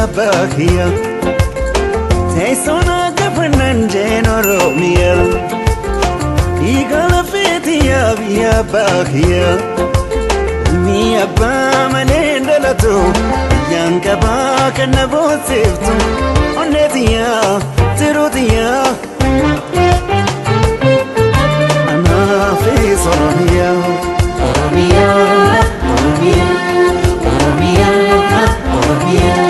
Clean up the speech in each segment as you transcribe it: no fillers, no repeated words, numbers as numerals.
abbaa kiyya. Teessoon akka fannaan jeen Oromiyaa. Dhiiga lafeetiyyaa biyya abbaa kiyya. Ilmi abbaa malee hin dhalatu. Biyyaan qabaa kan na boonsiftu. Onneetiyyaa tiruutiyyaa. Anaafis Oromiyaa. Oromiyaa, Oromiyaa, Oromiyaa, Oromiyaa.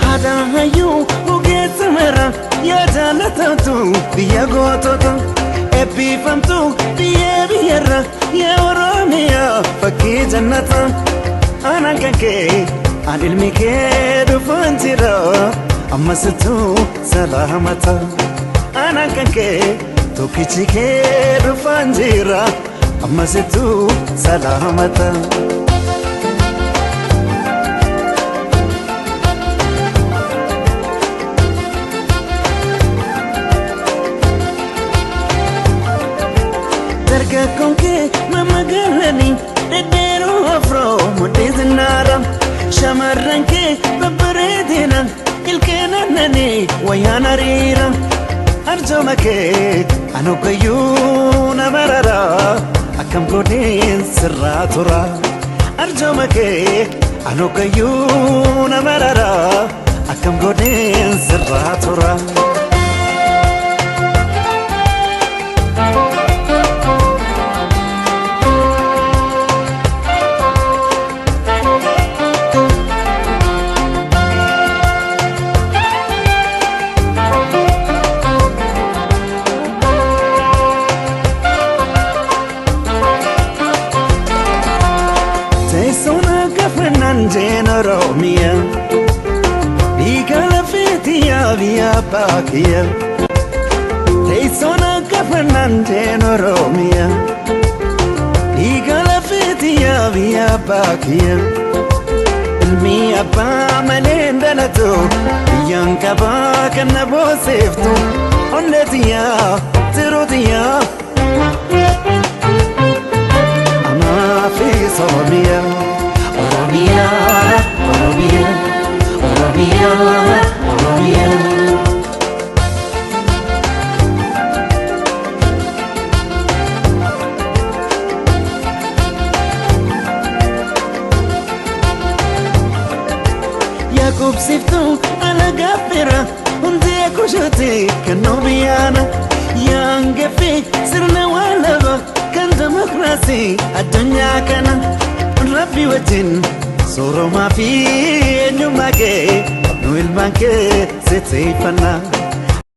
Haadha hayyuu ogeessa mara yaa jaalatamtu biyya gootota eebbifamtu biyya biyyarra yaa Oromiyaa fakkii jannata. Anaan kan kee an ilmi kee dhufaan jira ammasittuu salaamata. Anaan kan kee tokkichi kee dhufaan jira ammasittuu salaamata. Dargaggoon kee mammagalanii dhedheeroo afroo mudhii zinnaara. Shamarran kee babbareedina ilkeen aannanii wayyaan hariira. Arjooma kee anoggayyuu na marara akkam godheen sirraa tura. Arjooma kee anoggayyuu na marara akkam godheen sirraa tura. Teessoon akka fannaan jeen Oromiyaa. Dhiiga lafeetiyyaa biyya abbaa kiyya. Teessoon akka fannaan jeen Oromiyaa. Dhiiga lafeetiyyaa biyya abbaa kiyya. Ilmi abbaa malee hin dhalatu. Biyyaan qabaa kan na boonsiftu. Onneetiyyaa tiruutiyyaa. Anaafis Oromiyaa. Oromiyaa, Oromiyaa, Oromiyaa, Oromiyaa. Yaaqubsiftuu alagaa fira hundee kushuuti kan nu biyyaana. Yaangeffi sirna waalaba kan demokiraasii addunyaa kana. Rabbi wajjin sooromaa fi eenyummaa kee nu ilmaan kee sitteeffannaa.